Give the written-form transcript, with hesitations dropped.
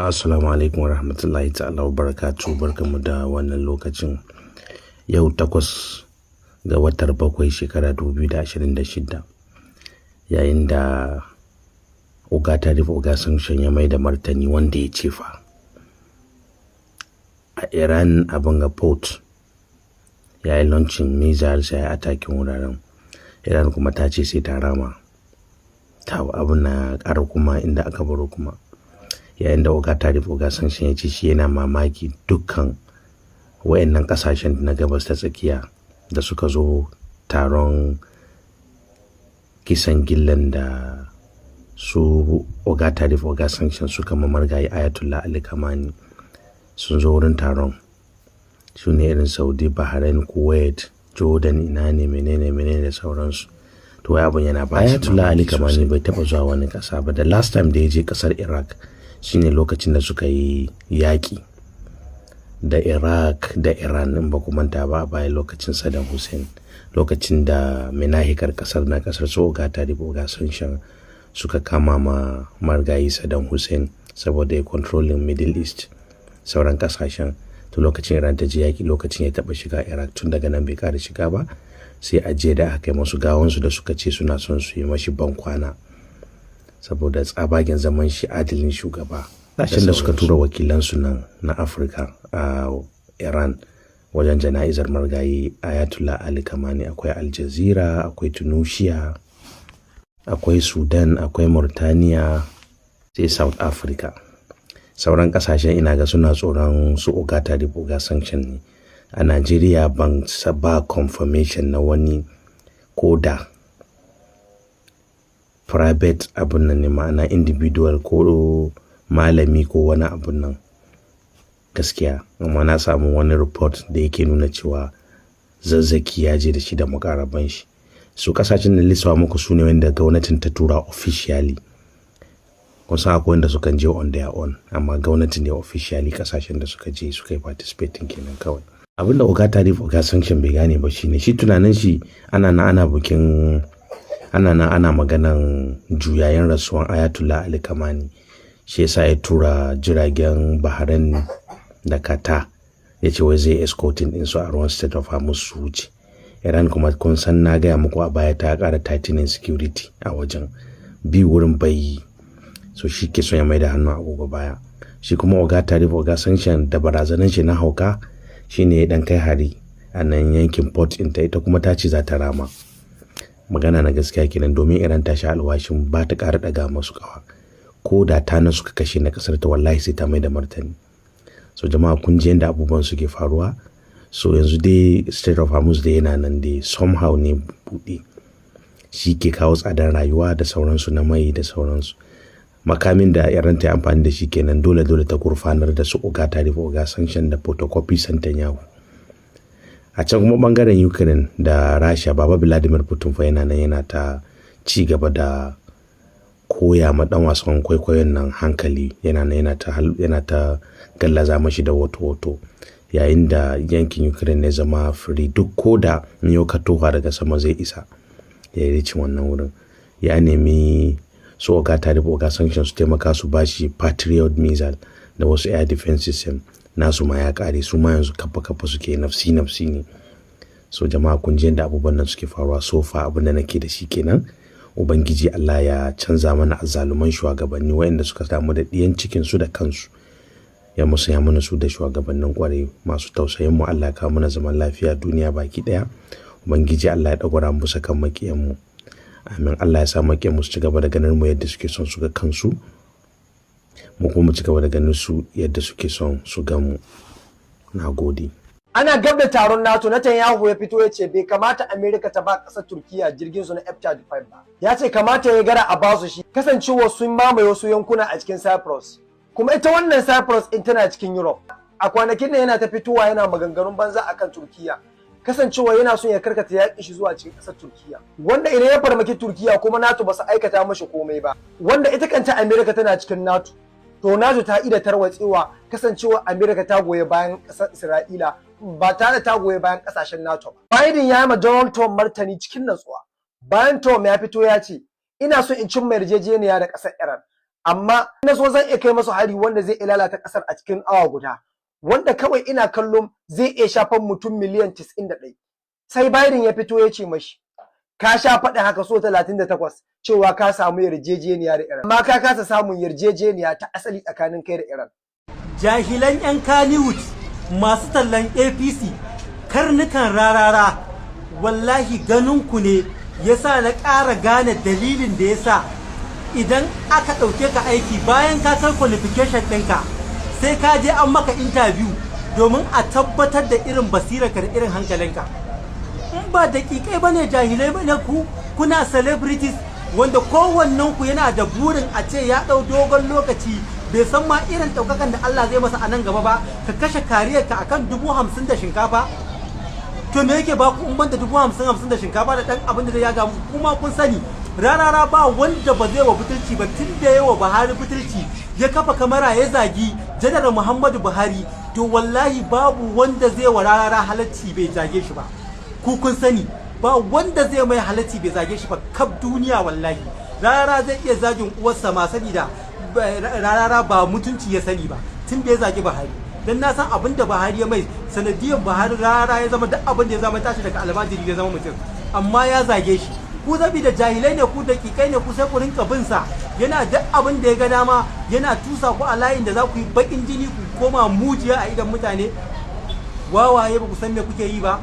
Assalamu alaikum warahmatullahi ta'ala wabarakatuh. Barkanmu da wannan lokacin. Yau 8 ga watar 7, shekara 2026, yayin da Oga Tarif Oga Sanction ya mai da martani wanda ya ce fa a Iran abin ga port ya yi launching missiles, ya yi attacking wuraren. Iran kuma ta ce sai ta rama. Ta abin na ƙara kuma inda aka baro kuma. Yayin da Oga Tarif Oga Sanction ya ce shi yana mamaki dukkan wayannan kasashen na Gabas ta Tsakiya da suka zo taron kisan gillan da su Oga Tarif Oga Sanction suka ma Marigayi Ayatollah Ali Khamenei sun zo wurin taron, su ne irin Saudi, Bahrain, Kuwait, Jordan, ina ne, menene menene da sauransu. To wai abun yana ba Ayatollah Ali Khamenei bai taba zuwa wani kasa ba. Da last time da ya je kasar Iraq shine lokacin da suka yi yaƙi da Iraq da Iran, in ba ku manta ba, a bayan lokacin Saddam Hussein, lokacin da minahikar kasar na kasar su Oga Tarif Oga Sanction suka kama ma Marigayi Saddam Hussein saboda ya controlling Middle East, sauran kasashen. To lokacin Iran ta je yaƙi, lokacin ya taɓa shiga Iraq. Tun daga nan bai ƙara shiga ba sai a jiya da aka kai masu gawansu da suka ce suna son su yi mashi ban kwana saboda tsabagen zaman shi adilin shugaba. Kasashen da suka tura wakilansu nan na Afirka a Iran wajen jana'izar Marigayi Ayatollah Ali Khamenei, akwai Aljazair, akwai Tunisia, akwai Sudan, akwai Mauritania, sai South Africa. Sauran kasashen ina ga suna tsoron su Oga Tarif Oga Sanction ne. A Najeriya ban ba confirmation na wani koda private abun nan ne, ma'ana individual ko malami ko wani abun nan gaskiya, amma na samu wani report da yake nuna cewa Zakzaky ya je da shi da mukarraban shi. Su kasashen da lissafa muku su ne wanda gwamnatin ta tura officially. Kun san akwai wanda sukan je on their own, amma gwamnatin ne officially kasashen da suka je suka yi participating kenan kawai. Abin da Oga Tarif Oga Sanction bai gane ba shine shi tunanin shi ana na ana bukin, ana na ana maganan juyayen rasuwan Ayatollah Ali Khamenei, shi yasa ya tura jiragen Bahrain da Qatar, ya ce wai zai escorting din su a ruwan Strait of Hormuz su wuce. Iran kuma kun san na gaya muku a baya ta ƙara tightening security a wajen bi wurin bai. So shi ke son ya mai da hannu agogo baya. Shi kuma Oga Tarif Oga Sanction da barazanan shi na hauka shine ya dan kai hari a nan yankin port ɗinta, ita kuma ta ce za ta rama. Magana na gaskiya kenan, domin Iran ta sha alwashin ba ta ƙara ɗaga masu ƙawa. Ko da ta na suka kashe na ƙasar ta, wallahi sai ta mai da martani. So jama'a, kun ji yadda abubuwan suke faruwa. So yanzu dai Strait of Hormuz dai yana nan dai somehow ne buɗe, shi ke kawo tsadar rayuwa da sauransu na mai da sauransu. Makamin da Iran ta yi amfani da shi kenan, dole dole ta gurfanar da su Oga Tarif Oga Sanction da photocopy Netanyahu. A can kuma bangaren Ukraine da Rasha, Baba Vladimir Putin fa yana nan yana ta ci gaba da koya ma dan wasan kwaikwayon nan hankali, yana nan yana ta gallaza mashi da wato wato, yayin da yankin Ukraine ya zama free, duk ko da miyo ka tofa daga sama zai isa ya yi cin wannan wurin. Ya nemi su Oga Tarif Oga Sanction su taimaka su bashi Patriot missile da wasu air defense system. Nasu ma ya kare, su ma yanzu kafa kafa suke, nafsi nafsi ne. So jama'a, kun ji yadda abubuwan nan suke faruwa. So fa abin da nake da shi kenan. Ubangiji Allah ya canza mana azzaluman shugabanni waɗanda suka damu da ɗiyan cikin su da kansu, ya musanya mana su da shugabannin kwarai masu tausayin mu. Allah ya kawo mana zaman lafiya duniya baki ɗaya. Ubangiji Allah ya ɗagwara mu kan makiyan mu, amin. Allah ya sa makiyan mu su ci gaba da ganin mu yadda suke son su ga kansu, mu kuma mu ci gaba da ganin su yadda suke son su gan mu. Na gode. Ana gab da taron NATO, Netanyahu ya fito ya ce bai kamata Amerika ta ba ƙasar Turkiya jirgin su na F-35 ba. Ya ce kamata ya gara a basu shi kasancewa sun mamaye wasu yankuna a cikin Cyprus. Kuma ita wannan Cyprus in tana cikin Europe. A kwanakin nan yana ta fitowa yana maganganun banza akan Turkiya. Kasancewa yana son ya karkata yaƙin shi zuwa cikin ƙasar Turkiya. Wanda idan ya farmaki Turkiya kuma NATO ba su aikata mashi komai ba. Wanda ita kanta Amerika tana cikin NATO. To NATO ta ida tarwatsewa, kasancewa Amerika ta goyi bayan ƙasar Isra'ila ba tare ta goyi bayan ƙasashen NATO ba. Biden ya yi ma Donald Trump martani cikin natsuwa. Bayan Trump ya fito ya ce, "Ina so in cimma yarjejeniya da ƙasar Iran." Amma na so zan iya kai masu hari wanda zai lalata ƙasar a cikin awa guda, wanda kawai ina kallon zai iya shafan mutum miliyan 91. Sai Biden ya fito ya ce mashi, ka sha faɗin haka so 38 cewa ka samu yarjejeniya da Iran, amma ka kasa samun yarjejeniya ta asali tsakanin kai da Iran. Jahilan 'yan Kannywood masu tallan APC, karnukan Rarara, wallahi ganinku ne yasa na ƙara gane dalilin da yasa idan aka ɗauke ka aiki, bayan ka kai qualification ɗinka, sai ka je an maka interview domin a tabbatar da irin basirarka da irin hankalinka. In ba daƙiƙai ba ne, jahilai ba ne ku. Kuna celebrities wanda kowannen ku yana da burin a ce ya ɗau dogon lokaci, bai san ma irin ɗaukakan da Allah zai masa a nan gaba ba. Ka kashe kariyarka akan 50,000 da shinkafa. To me yake ba ku in banda 50,000 50 da shinkafa da ɗan abin da zai yaga muku? Kuma kun sani, Rarara ba wanda ba zai wa butulci ba. Tun da yawa Buhari butulci, ya kafa kamara ya zagi Janar Muhammadu Buhari, to wallahi babu wanda zai wa Rarara halacci bai zage shi ba. Ku kun sani, ba wanda zai mai halacci bai zage shi ba kaf duniya. Wallahi Rarara zai iya zagin uwarsa ma, sabida Rarara ba mutunci ya sani ba tun da ya zagi Buhari. Dan na san abin da Buhari ya mai, sanadiyan Buhari Rarara ya zama duk abin da ya zama, tashi daga almajiri ya zama mutum, amma ya zage shi. Ku zabi da jahilai ne ku, dakikai ne ku, sai ku rinka bin sa yana duk abin da ya ga dama, yana tusa ku a layin da za ku yi bakin jini, ku koma mujiya a idan mutane. Wawaye, ba ku san me kuke yi ba.